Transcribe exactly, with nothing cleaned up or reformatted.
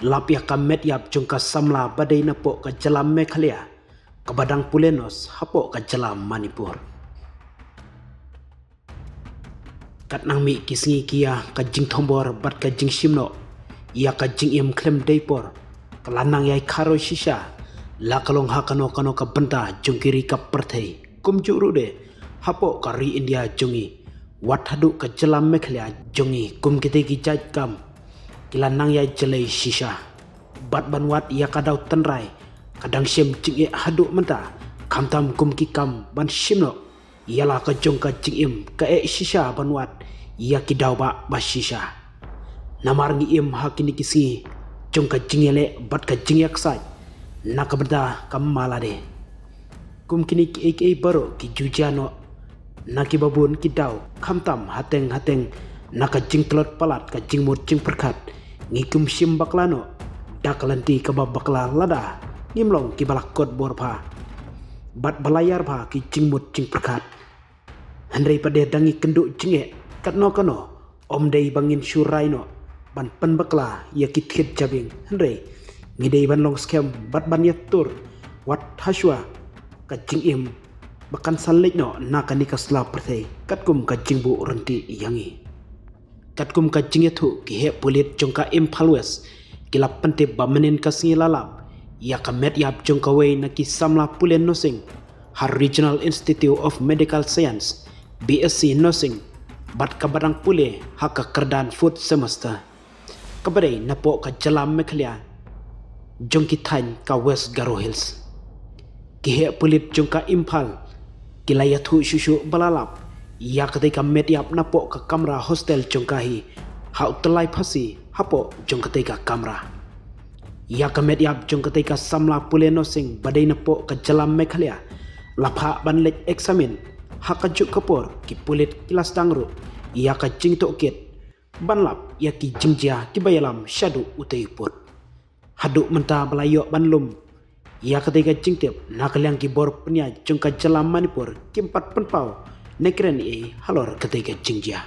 Lap ïa ka met ïap jong ka samla ba dei napoh ka jylla Meghalaya, kaba dang pule nos hapoh ka jylla Manipur. Katnang mih ki sngi ki ïa ka jingthombor bad ka jingshim noh ïa ka jingim khlem dei por, ka la nang ïai kharoi shisha la ka long ha kano kano ka bynta jong ki ri ka pyrthei. Kumjuh ruh de hapoh ka ri India jong ngi, wat haduh ka jylla Meghalaya jong ngi, kum kitei ki jait kam ki la nang ïai jlei shisha. Bad ban wad ïa ka daw tynrai ka dang shem jingeh haduh mynta, khamtam kum ki kam ban shim noh ïa la ka jong ka jingim, ka eh shisha ban wad ïa ki daw ba ba shisha. Namar ngi im ha kine ki sngi jong ka jingïaleh bad ka jingïaksaid na ka bynta ka mala de. Kum kine kiei kiei baroh ki ju jia noh na kiba bun ki daw, khamtam hateng hateng na ka jingtlot palat ka jingmut jingpyrkhat. Ngi kum shim bakla noh da ka lynti kaba bakla lada ngim long kiba la kot bor bha bad ba la ïar bha ki jingmut jingpyrkhat. Hynrei pat de dang ïakynduh jingeh katno kano, ym dei ba ngin shu rai noh ban pynbakla ïa ki thied jabieng, hynrei ngi dei ban long skhem bad ban ïatur wat hashwa ka jingim ba kan sa leit noh na kane ka sla pyrthei katkum ka jingbuh rynti ïa ngi. Katkum ka jingïathuh, ki heh pulit jong ka Imphal West ki la pyntip ba mynhynnin ka sngi la lap ïa ka met ïap jong kawei na ki samla pule nursing ha Regional Institute of Medical Science, B S C Nursing, bad kaba dang pule ha ka kyrdan fourth semester, kaba dei napoh ka jylla Meghalaya jong ki thaiñ ka West Garo Hills. Ki heh pulit jong ka Imphal ki la ïathuh shuh shuh ba la lap ïa katei ka met ïap napoh ka kamra hostel jong ka hi ha u tyllai phasi hapoh jong katei ka kamra. Ïa ka met ïap jong katei ka samla pule nursing ba dei napoh ka jylla Meghalaya la phah ban leit eksamin. Ha kajuh ka por ki pulit ki la sdang ruh ïa ka jingtohkit ban lap ïa ki jingjia kiba ïalam shaduh utei u pud. Haduh mynta ba la ïoh ban lum ïa katei ka jingtip na ka liang ki bor pynïaid jong ka jylla Manipur, kim pat pynpaw ne kren ei ei halor katei ka jingjia.